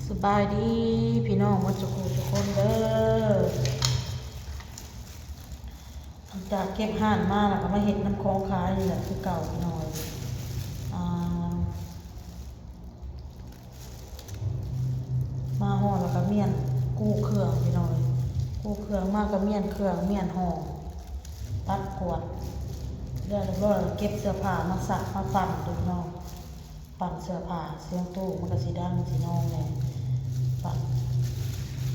ສະບາຍດີພີ່ນ້ອງໝົດສູ່ຜູ້ສູ່ຄົນເດີ. ຫຼັງຈາກເກັບຮ້ານມາແລ້ວກໍມາເຮັດນ້ຳຂອງຂາຍນີ້ແຫຼະຄືເກົ່າພີ່ນ້ອງ. ອ່າ ມາຮອດແລ້ວກໍມ້ຽນກູ້ເຄື່ອງພີ່ນ້ອງເອີຍ, ກູ້ເຄື່ອງມາກໍມ້ຽນເຄື່ອງ ມ້ຽນຫ້ອງ ຕັດກວາດ ແລ້ວຮຽບຮ້ອຍ ເກັບເສື້ອຜ້າມາຊັກມາປັ່ນເດີພີ່ນ້ອງ. ປັ່ນເສື້ອຜ້າ ສຽງຕູ້ມັນກໍຊິດັງຊິນອງແດ່. ປັ່ນ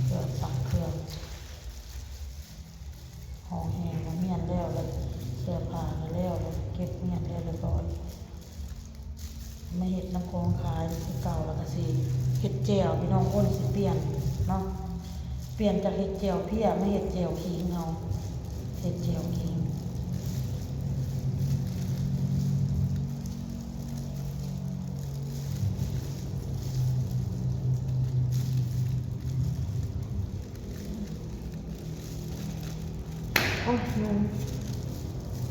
ເຄື່ອງ ຊັກເຄື່ອງ ຫ້ອງແຫ້ງກໍມ້ຽນແລ້ວ ແລ້ວເສື້ອຜ້າກໍແລ້ວ ແລ້ວເກັບມ້ຽນແລ້ວຮຽບຮ້ອຍ ມາເຮັດນ້ຳຂອງຂາຍຄືເກົ່າ. ແລ້ວກໍຊິເຮັດແຈ່ວພີ່ນ້ອງ, ໂອ້ນ ຊິປ່ຽນເນາະ, ປ່ຽນຈາກເຮັດແຈ່ວເພຍມາເຮັດແຈ່ວຂີງເຮົາ, ເຮັດແຈ່ວຂີງ. ໂອ້ຍ ຍຸງ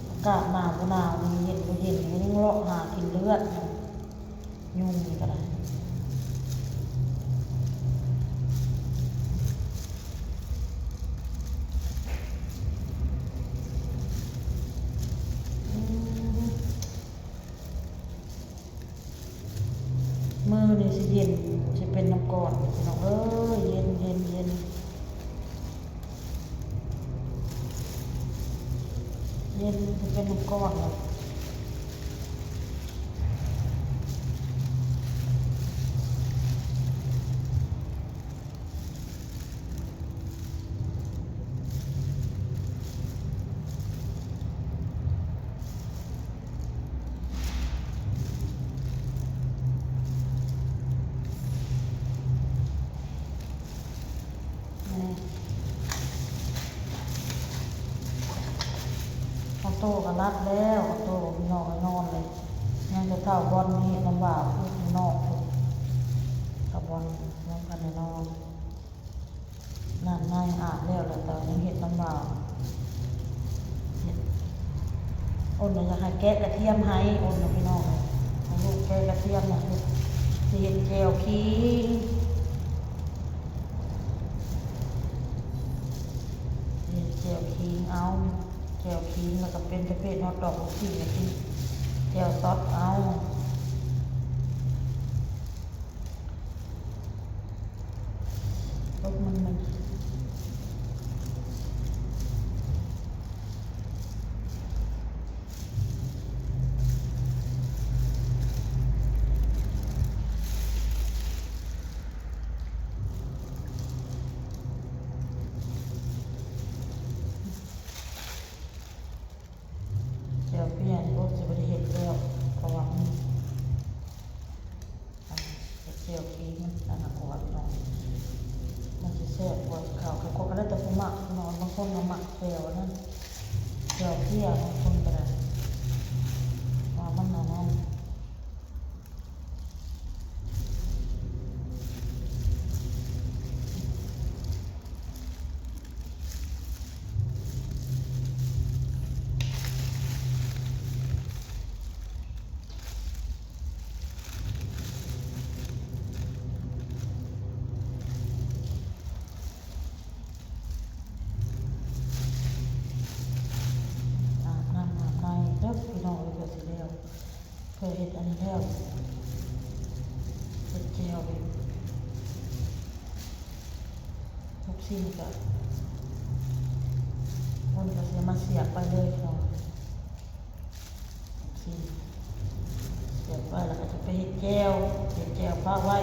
ອາກາດໜາວບໍ່ໜາວນີ້ ເຢັນບໍ່ເຢັນນີ້ ຍັງເລາະຫາກິນເລືອດຢູ່ ຍຸງນີ້ກໍໄດ້. ອືມ ມື້ນີ້ຊິເຢັນ ຊິເປັນນ້ຳກ້ອນ ພີ່ນ້ອງເອີຍ. ເຢັນ ເຢັນ ເຢັນ ເຢັນ ຊິເປັນນ້ຳກ້ອນແລ້ວ. ອອໂຕ້ກໍຫຼັບແລ້ວ, ອອໂຕ້ພີ່ນ້ອງກໍນອນເລີຍ. ຍັງແຕ່ທ້າວບອນເຮັດນ້ຳຫວານຢູ່ຂ້າງນອກພຸ້ນ, ທ້າວບອນຍັງບໍ່ທັນໄດ້ນອນ. ນ້ຳໃນອາບແລ້ວ ແລ້ວກໍຍັງເຮັດນ້ຳຫວານ. ເຮັດ ອົນນະ ຢາກໃຫ້ແກະກະທຽມໃຫ້ ອົນນະ ພີ່ນ້ອງເອີຍ, ໃຫ້ລູກແກະກະທຽມນະ. ຊິເຮັດແຈ່ວຂີງ ເຮັດແຈ່ວຂີງເອົາ, ແຈ່ວຂີງ ແລ້ວກໍເປັນປະເພດຮອດດອກລູກຊີ້ນ ແຈ່ວຊອດເອົາ. ຕົກມັນ ມັນ ແຈ່ວເພຍນີ້ ໂອ້ ຊິບໍ່ໄດ້ເຮັດແລ້ວ ເພາະວ່າມັນ ອັນ ເຮັດແຈ່ວເພງມັນອັນນັ້ນກວ່າພີ່ນ້ອງ, ມັນຊິແຊບກວ່າເຂົ້າ. ແຕ່ກໍ ກໍແລ້ວແຕ່ຜູ້ມັກເນາະ, ບາງຄົນກໍມັກແຈ່ວອັນນັ້ນ ແຈ່ວເພຍ, ບາງຄົນກໍໄດ້ ວ່າມັນອັນນັ້ນ. ອາບນ້ຳອາບໃນເດີພີ່ນ້ອງເອີຍ, ເພື່ອຊິແລ້ວ ເພື່ອເຮັດອັນນີ້ແລ້ວ ເຮັດແຈ່ວອີກ. ລູກຊີ້ນກໍ ເພິ່ນກໍຊິມາສຽບໄປເລີຍພີ່ນ້ອງ. ຊີ້ນສຽບໄວ້ ແລ້ວກໍຈະໄປເຮັດແຈ່ວ, ເຮັດແຈ່ວຝາກໄວ້.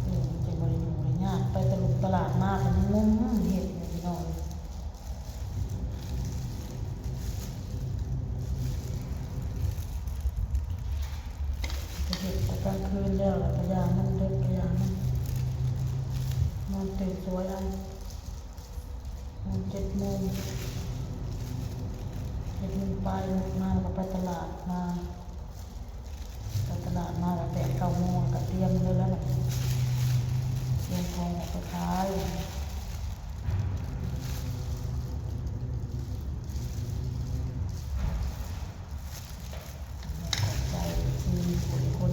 ອືມ ມັນຈະບໍ່ໄດ້ຫຍຸ້ງໄດ້ຍາກ, ໄປຕະຫຼົງຕະຫຼາດມາກໍຍັງງຸ້ມເຮັດຢູ່ພີ່ນ້ອງ. ໄປເຮັດແຕ່ກາງຄືນແລ້ວ ແລ້ວກໍຢ່າງມັນ, ດຶກກໍຢ່າງມັນ, ນອນຕື່ນສວຍເອົາ. ໂມງ ເຈັດໂມງ ເຈັດໂມງປາຍ ລົດມາ ແລ້ວກໍໄປຕະຫຼາດມາ, ໄປຕະຫຼາດມາກໍແປດເກົ້າໂມງ ແລ້ວກໍຕຽມເລີຍແລ້ວບັດນີ້, ຕຽມຂອງອອກໄປຂາຍ. ຂອບໃຈເອັຟຊີທຸກຄົນ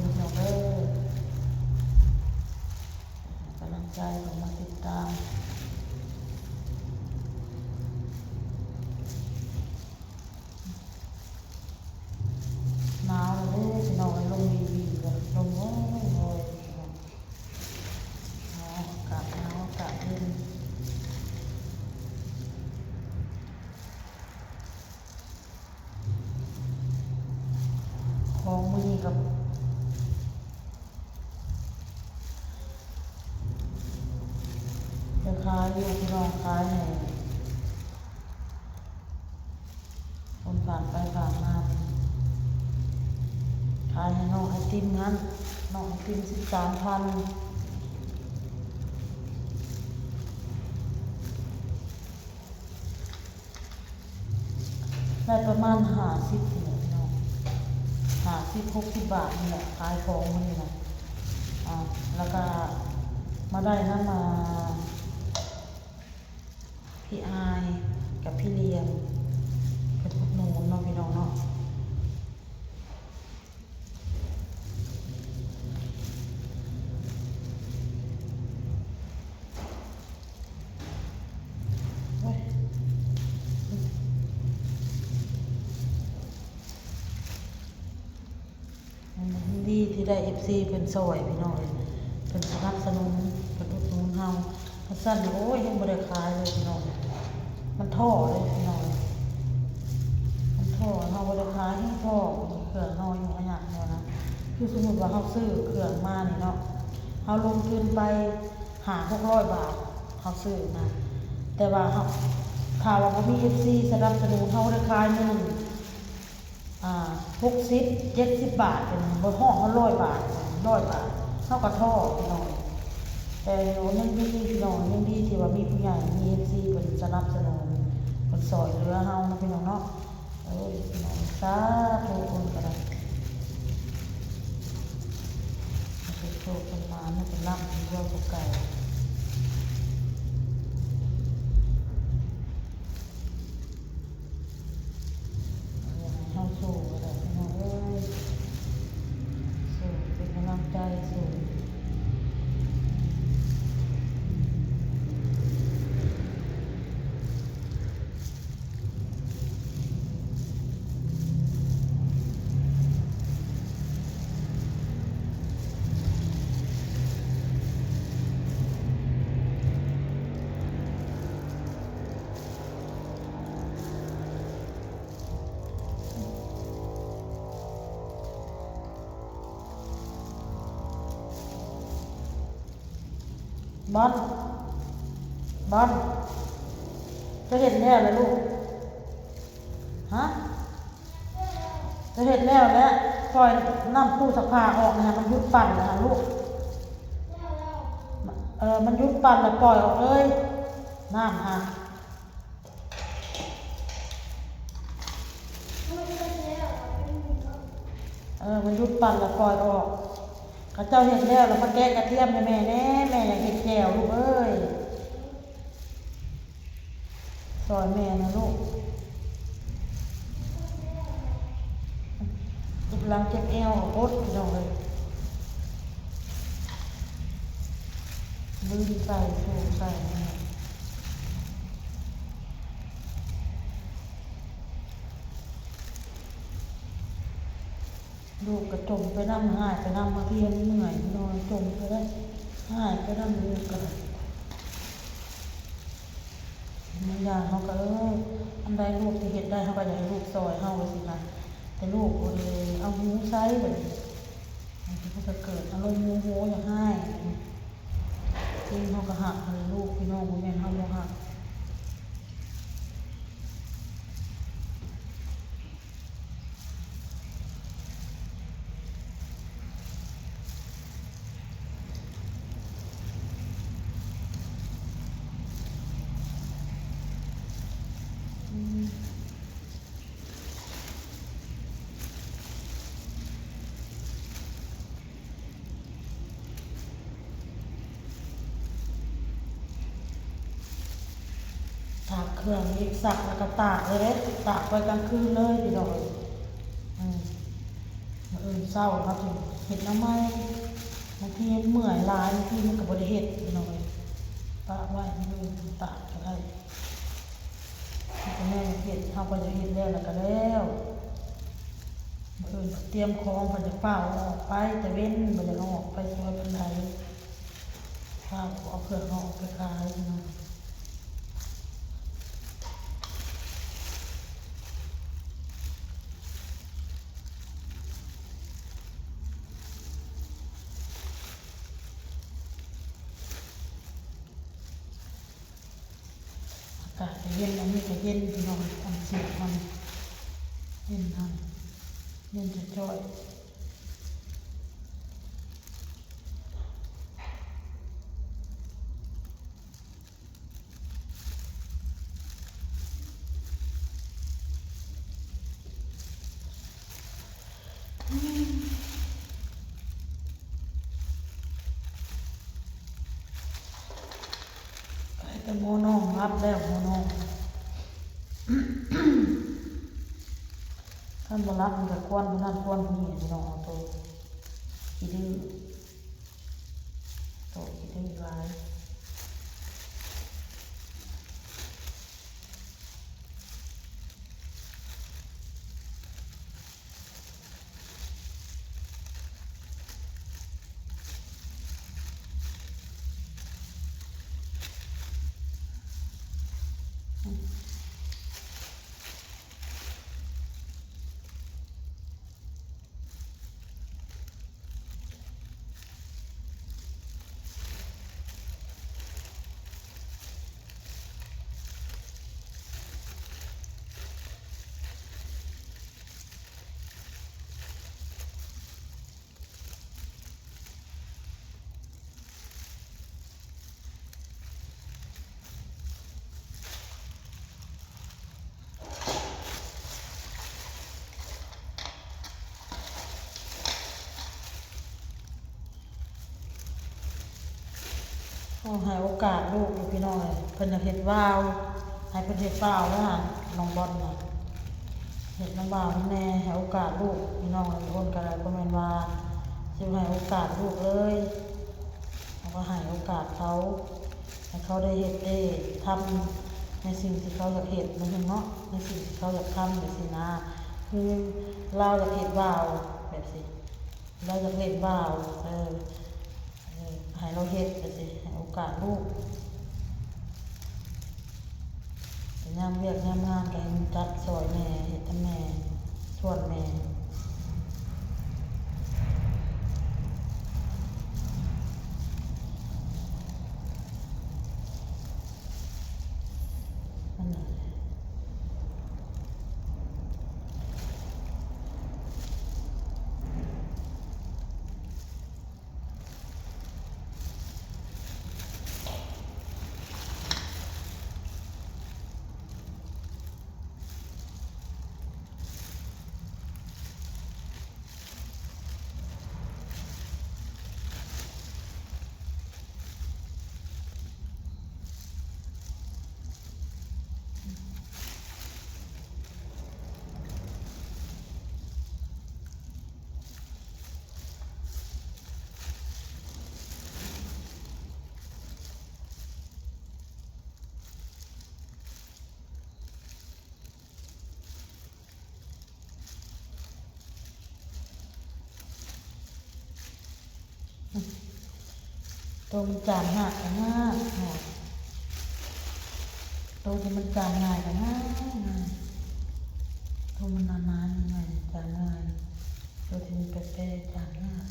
ໃຈເຂົ້າມາຕິດຕາມ. ໜາວແລ້ວເດ້ພີ່ນ້ອງເອີຍ ລົມວີ່ໆ ລົມໂຫຍໆ ພີ່ນ້ອງ. ໜາວ ອາກາດໜາວ ອາກາດເຢັນ. ຂອງມື້ນີ້ກໍໄດ້ຂາຍຢູ່ ພີ່ນ້ອງ ຂາຍໃຫ້ຄົນຜ່ານໄປຜ່ານມາ. ຂາຍໃຫ້ນ້ອງໄອຕິມຫັ້ນ ນ້ອງໄອຕິມສິບສາມພັນ. ໄດ້ປະມານຫ້າສິບນີ້ແຫຼະພີ່ນ້ອງ ຫ້າສິບ ຫົກສິບບາດນີ້ແຫຼະ ຂາຍຂອງມື້ນີ້ນະ. ອ່າ ແລ້ວກະມາໄດ້ນຳ ອ່າ ພີ່ອາຍກັບພີ່ລຽງ ເພິ່ນອຸດໜູນເນາະ ພີ່ນ້ອງເນາະ. ໂອ້ຍ ດີທີ່ໄດ້ເອັຟຊີເພິ່ນຊ່ອຍ ພີ່ນ້ອງເອີຍ ເພິ່ນສະໜັບສະໜູນ ເພິ່ນອຸດໜູນເຮົາ. ຄັນຊັ້ນ ໂອ້ຍ ຍັງບໍ່ໄດ້ຂາຍເລີຍພີ່ນ້ອງ ມັນທໍ້ເລີຍພີ່ນ້ອງ ມັນທໍ້ ເຮົາບໍ່ໄດ້ຂາຍແຮງທໍ້ ເຄື່ອງເຮົາຫຍຸ້ງຍາກແນວນັ້ນ. ຄືສົມມຸດວ່າເຮົາຊື້ເຄື່ອງມານີ້ເນາະ ເຮົາລົງທຶນໄປຫ້າຫົກຮ້ອຍບາດ ເຮົາຊື້ນະ ແຕ່ວ່າເຮົາ ຖ້າວ່າບໍ່ມີເອັຟຊີສະໜັບສະໜູນ ເຮົາບໍ່ໄດ້ຂາຍມື້ໜຶ່ງ ອ່າ ຫົກສິບ ເຈັດສິບບາດ ເປັນ ບໍ່ຮອດ ຮອດຮ້ອຍບາດ ຮ້ອຍບາດ ເຮົາກໍທໍ້ພີ່ນ້ອງ. ແຕ່ຍັງດີພີ່ນ້ອງ ຍັງດີທີ່ວ່າມີຜູ້ໃຫຍ່ ມີເອັຟຊີເພິ່ນສະໜັບສະໜູນ ເພິ່ນຊ່ອຍເຫຼືອເຮົາເນາະ ພີ່ນ້ອງເນາະ. ເອີ ພີ່ນ້ອງ ສາທຸ ເພິ່ນກໍໄດ້ ໃຫ້ເພິ່ນໂຊກເພິ່ນໝານ ໃຫ້ເພິ່ນລ່ຳ ເພິ່ນລວຍ ເພິ່ນໄກ່ ເຮົາສູ້ກັນແຫຼະພີ່ນ້ອງເອີຍ ສູ້ເປັນກຳລັງໃຈ ສູ້. ບອນ ບອນ ເຈົ້າເຮັດແລ້ວລະລູກ? ຮະ? ເຈົ້າເຮັດແລ້ວແຫຼະ ປ່ອຍນ້ຳຕູ້ຊັກຜ້າອອກນະ ໃຫ້ມັນຢຸດປັ່ນນະລູກ. ເອີ ມັນຢຸດປັ່ນແລ້ວປ່ອຍອອກເລີຍ ນ້ຳຫັ້ນ. ເອີ ມັນຢຸດປັ່ນແລ້ວປ່ອຍອອກ. ເຂົາເຈົ້າເຮັດແລ້ວ ແລ້ວມາແກະກະທຽມໃຫ້ແມ່ແດ່ ແມ່ຢາກເຮັດແຈ່ວລູກເອີຍ. ຊ່ອຍແມ່ນະລູກ. ເຈັບຫຼັງເຈັບແອວກໍອົດ ພີ່ນ້ອງເອີຍ. ບືນໃສ່ ໂຊກໃສ່ແມ່. ລູກກໍຈົມໄປນຳ ຮ້າຍໄປນຳ ບາງທີມັນເມື່ອຍພີ່ນ້ອງ ຈົມໄປໄດ້ ຮ້າຍໄປນຳລູກກໍໄດ້. ບາງຢ່າງເຮົາກໍ ເອີ ອັນໃດລູກທີ່ເຮັດໄດ້ ເຮົາກໍຢາກໃຫ້ລູກຊ່ອຍເຮົາຈັ່ງຊີ້ນະ ແຕ່ລູກບໍ່ໄດ້ເອົາຫູໃສ່ບັດນີ້ ບາງທີເພິ່ນກໍເກີດອາລົມໂມໂຫຢາກຮ້າຍ. ຈິງເຮົາກໍຮັກຫັ້ນແຫຼະລູກ ພີ່ນ້ອງ ບໍ່ແມ່ນເຮົາບໍ່ຮັກ. ຕາກເຄື່ອງອີກ ຊັກແລ້ວກໍຕາກເລີຍເດ້ ຕາກໄວ້ກາງຄືນເລີຍພີ່ນ້ອງເອີຍ. ອືມ ມື້ອື່ນເຊົ້າເຮົາຈຶ່ງເຮັດໜໍ່ໄມ້. ບາງທີມັນເມື່ອຍຫຼາຍ ບາງທີມັນກໍບໍ່ໄດ້ເຮັດພີ່ນ້ອງເອີຍ ປະໄວ້ມື້ອື່ນຕາກກໍໄດ້. ມັນກໍແນວເຮັດ ເຮົາກໍຢາກເຮັດແລ້ວ ແລ້ວກໍແລ້ວ ມື້ອື່ນກໍຕຽມຂອງ ເພິ່ນຈະຟ້າວອອກໄປແຕ່ເວັນ ບໍ່ຢາກອອກໄປສວຍປານໃດ ຟ້າວເອົາເຄື່ອງເຮົາອອກໄປຂາຍພີ່ນ້ອງ. ອາກາດກໍເຢັນ ອັນນີ້ກໍເຢັນພີ່ນ້ອງ ອັນສຽງມັນເຢັນຫັ້ນ ເຢັນຈ້ອຍໆ. ໄປແຕ່ໝໍນ້ອງ ຫຼັບແລ້ວໝໍນ້ອງ ຄັນບໍ່ຫຼັບມັນກໍຄວນຜູ້ນັ້ນຄວນຜູ້ນີ້ ພີ່ນ້ອງ ໂຕຂີ້ດື້. ໂຕະຂີ້ດື້ຫຼາຍ. ໂອ້ ໃຫ້ໂອກາດລູກຢູ່ພີ່ນ້ອງເອີຍ ເພິ່ນຢາກເຮັດວາວ ໃຫ້ເພິ່ນເຮັດວາວເດີຫັ້ນ ນ້ອງບອນນະ ເຮັດນຳວາວນຳແດ່ ໃຫ້ໂອກາດລູກພີ່ນ້ອງເອີຍ. ຄົນກໍໄດ້ ບໍ່ແມ່ນວ່າຊິໃຫ້ໂອກາດລູກເລີຍ ເຮົາກໍໃຫ້ໂອກາດເຂົາ ໃຫ້ເຂົາໄດ້ເຮັດໄດ້ທຳໃນສິ່ງທີ່ເຂົາຢາກເຮັດເນາະ ໃນສິ່ງທີ່ເຂົາຢາກທຳຈັ່ງຊີ້ນະ ຄືລາວຢາກເຮັດວາວແບບຊີ້ ລາວຢາກເຮັດວາວ ເອີ ເອີ ໃຫ້ລາວເຮັດຈັ່ງຊີ້ ໃຫ້ໂອກາດລູກ. ແຕ່ຍາມວຽກຍາມງານກໍໃຫ້ມັນຈັດຊ່ອຍແມ່ ເຮັດນຳແມ່ ຊ່ວຍແມ່. ໂຕມັນຈານຍາກກໍຍາກ ໂຕທີ່ມັນຈານງ່າຍກໍງ່າຍ ໂຕມັນໜາໆ ງ່າຍ ຈານງ່າຍ ໂຕທີ່ມັນແປະໆ ຈານຍາກ.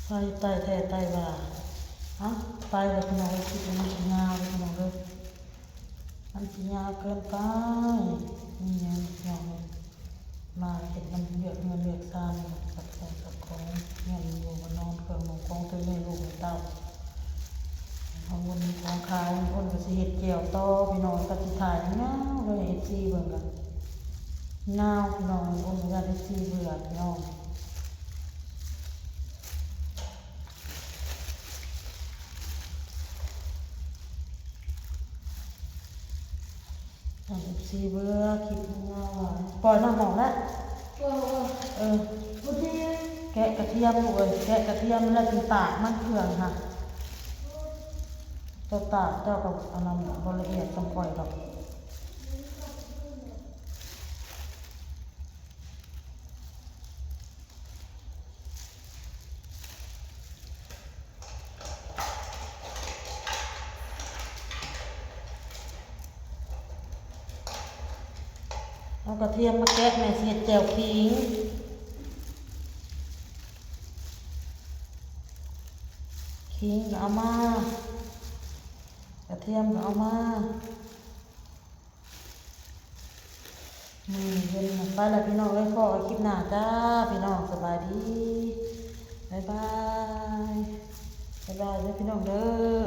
ໃສ່ໄຕ້ແທ້ໄຕ້ວ່າ ເອົ້າ ໄຕ້ແລ້ວພີ່ນ້ອງເອີຍ ຄິດວ່າມັນຊິຍາວເດ້ພີ່ນ້ອງເດີ ມັນຊິຍາວເກີນໄປ. ນີ້ຫຍັງພີ່ນ້ອງເອີຍ ມາເຮັດນຳວຽກເຮືອນວຽກຊານ ສັບຂອງສັບຂອງ ເຮືອນຢູ່ເຮືອນນອນ ເຄື່ອງນຸ່ງຂອງຕົວເອງ ລູກເຕົ້າ. เอาวนของขาย วนก็สิเฮ็ดแจ่วต่อพี่น้อง ก็สิถ่ายยาวๆเลย เอฟซีเบิ่งก็ยาวพี่น้อง วนก็ย่านเอฟซีเบื่อพี่น้อง ย่านเอฟซีเบื่อคลิปยาวๆ ปล่อยน้ำออกแล้ว เออ เออ เออ แกะกระเทียมลูกเอ้ย แกะกระเทียมแล้วจึงตากมันเครื่องค่ะ เจ้าตากเจ้าก็อันนั้นบ่ละเอียดส่ำข่อยดอก เอากระเทียมมาแกะ แม่สิเฮ็ดแจ่วขิง ขิงก็เอามา กระเทียมก็เอามา มื้อนี้เย็นไปแล้วพี่น้องเอ้ย พ้อกันคลิปหน้าจ้า พี่น้อง สบายดี บ๊ายบาย บ๊ายบายเด้อพี่น้องเด้อ